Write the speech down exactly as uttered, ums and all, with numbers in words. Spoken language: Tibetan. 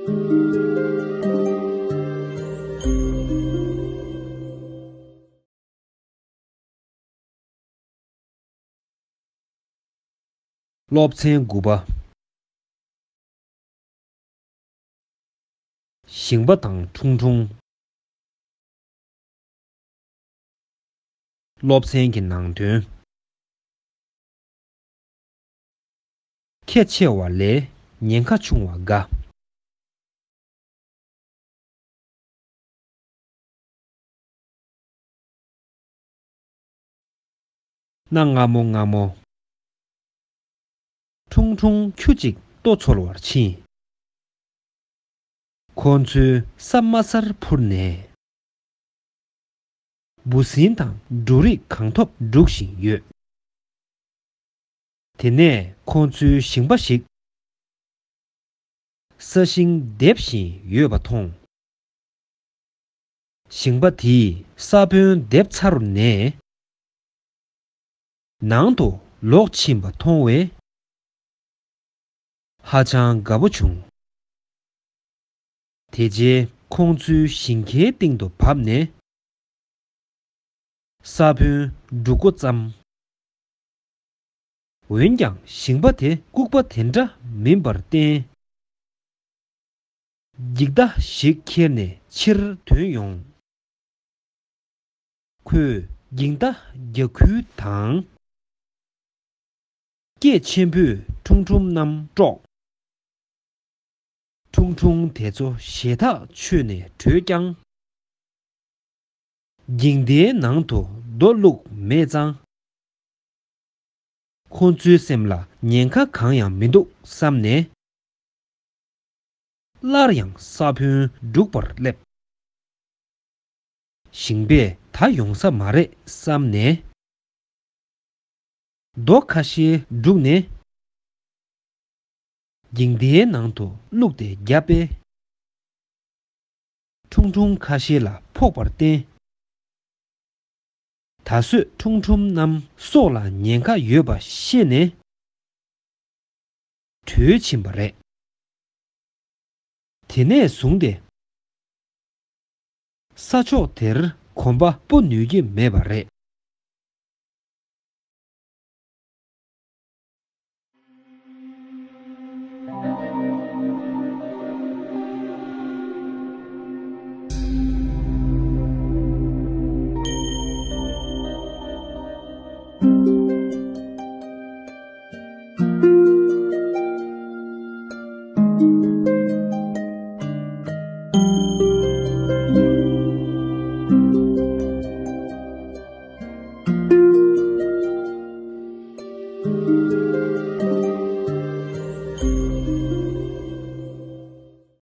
སློབ་ཚན་དགུ་པ། ཞིང་པ་དང་ཁྲུང་ཁྲུང་། སློབ་ཚན་གྱི་ནང་དོན། ཁྱད་ཆེ་བ་ལས་ཉེན་ཁ་ཆུང་བ་དགའ། གནའ་སྔ་མོ་སྔ་མོ། ཁྲུང་ཁྲུང་ཁྱུ་གཅིག་ལྟོ་འཚོལ་བར་ཕྱིན། ཁོ་ཚོས་ས་དམའ་སར་འཕུར་ནས། འབུ་སྲིན་དང་འབྲུ་རིགས་གང་ཐོབ་སྒྲུག་བཞིན་ཡོད། དེ་ནས་ཁོང་ཚོའི་ཞིང་པ་ཞིག་ས་ཞིང་འདེབས་བཞིན་ཡོད་པ་མཐོང་། ཞིང་པ་དེས་ས་བོན་འདེབས་ཚར་ནས་ནང་དུ་ལོག་ཕྱིན་པ་མཐོང་བས། ཧ་ཅང་དགའ་པོ་བྱུང་། དེ་རྗེས་ཁོང་ཚོའི་ཞིང་ཁའི་སྟེང་དུ་བབས་ནས། ས་བོན་སྒྲུག་འགོ་བརྩམས། འོན་ཀྱང་ཞིང་པ་དེ་ལྐུགས་པ་དེ་འདྲ་མིན་པར་བརྟེན། འགྱིག་མདའ་ཞིག་ཁྱེར་ནས་ཕྱིར་ཐོན་ཡོང་། ཁོས་འགྱིག་མདའ་རྒྱག་ཁུལ་དང་། སྐད་ཆེན་པོས་ཁྲུང་ཁྲུང་རྣམས་དཀྲོགས། ཁྲུང་ཁྲུང་དེ་ཚོ་ཞེད་ཐག་ཆོད་ནས་བྲོས་ཀྱང་། འགྱིག་མདའི་ནང་དུ་རྡོ་བླུགས་མེད་ཙང་། ཁོ་ཚོའི་སེམས་ལ་ཉེན་ཁ་གང་ཡང་མི་འདུག་བསམ་ནས། སླར་ཡང་ས་བོན་སྒྲུག་པར་སླེབས། ཞིང་པས་ད་ཡོང་ས་མ་རེད་བསམ་ནས། རྡོ་ཁ་ཤས་བསྒྲུགས་ནས། འགྱིག་མདའི་ནང་དུ་བླུགས་ཏེ་བརྒྱབ་པས། ཁྲུང་ཁྲུང་ཁ་ཤས་ལ་ཕོག་པར་བརྟེན། ད་གཟོད་ཁྲུང་ཁྲུང་རྣམས་སྲོག་ལ་ཉེན་ཁ་ཡོད་པ་ཤེས་ནས། བྲོས་ཕྱིན་པ་རེད། དེ་ནས་བཟུང་སྟེ། ས་ཕྱོགས་དེར་གོམ་པ་སྤོ་ནུས་ཀྱི་མེད་པ་རེད།